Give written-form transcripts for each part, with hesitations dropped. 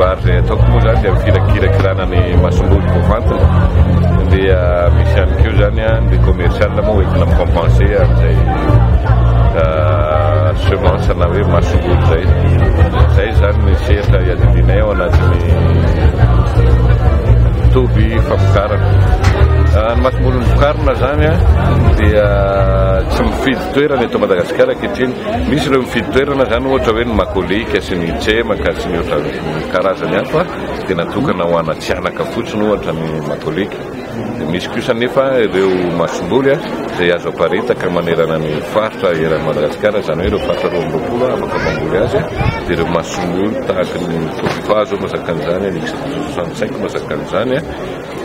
vary izay ataoko moa izany dia fikirakirana ny masomboly voafantina, dia misy ihany koa izany ny commercial moa entina mi-compenser an'izay semence na hoe masomboly izay. Izay izany ny sehatra iadidianay ao anatin'ny toby famokarana. Ny masomboly novokarina izany dia tsy mifidy toerana eto Madagasikara ankehitriny. Misy ireo mifidy toerana izany ohatra hoe ny makolika sy ny tsemaka sy ny ohatran'ny karazany hafa dia natokana ho ana tsianaka fotsiny ohatra ny makolika. Dia misy kosa anefa ireo masomboly izay azo aparitaka manerana ny faritra eran'i Madagasikara, izany hoe ireo faritra 22 afaka mamboly azy, dia ireo masomboly tahaka ny Tofifa zao mazaka an'izany, ny X65 mazaka an'izany.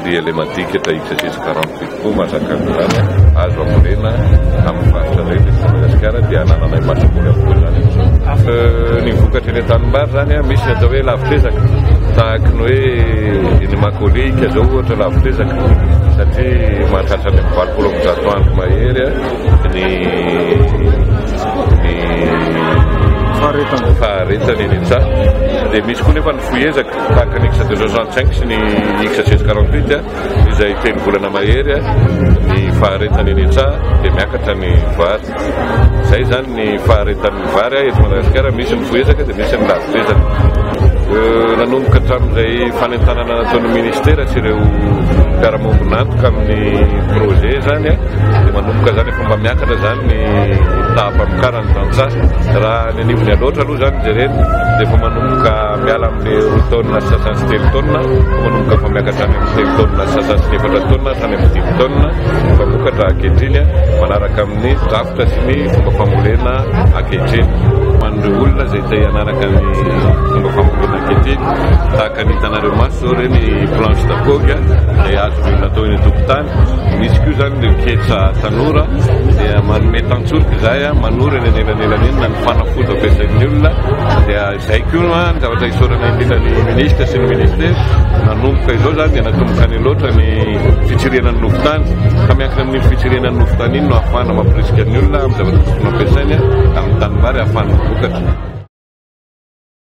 Dia ilay madikatra XS 48 koa mahazaka an'izany azo ambolena amin'ny faritra rehetra eto Madagasikara dia anananay masomboly avokoa izany amin'izao. Ny vokatra eny an-tanimbary izany misy ny atao hoe lavitr'ezaka tahaka ny hoe eny Makolika izao ohatra lavitr'ezaka satria mahatratra any amin'ny 180 andro mahery ny ny faharetany eny an-tsaha. Dia misy koa nefa ny fohy ezaka. Tahaka ny X265 sy ny X1648 izay telo volana mahery ny faharetany eny an-tsaha dia miakatra ny vary. Izay izany ny faharetan'ny vary eto Madagasikara, misy ny fohezaka dia misy ny lavitr'ezaka. Nanomboka hatramin'izay fanentanana nataon'ny ministera sy ireo mpiara-miombon'antoka amin'ny projet izany dia manomboka izany efa mba miakatra izany ny taham-pamokaran'ny tantsaha. Raha ny anivon'ny Alaotra aloha izany jerena dia efa manomboka miala amin'ny roa taonina sy sasany sy telo taonina fa manomboka efa miakatra any amin'ny telo taonina sy sasany sy efatra taonina hatrany amin'ny dimy taonina ny mpamokatra ankehitriny manaraka amin'ny drafitra sy ny fomba fambolena ankehitriny. Ho an'ireo olona izay te hanaraka ny fomba fambolena ankehitriny, tahaka ny hitanareo maso izao ireny planche d'Akogy izay azon'ny olona atao eny an-tokotany, misy koa izany ireo ketsa tanora dia manome tantsoroka izahay manoro eny anelanelany eny na ny fanafody ampiasain'ny olona dia Izay koa ny zavatra isaorana indrindra ny minisitra sy ny ministera, nanomboka izao izany dia natomboka any loatra ny fitsirihana ny nofon-tany, ka miankina amin'iny fitsirihana ny nofon-tany iny no ahafahana mampirisika ny olona amin'ny zavatra tokony hampiasainy amin'ny tanimbary ahafahany mamokatra.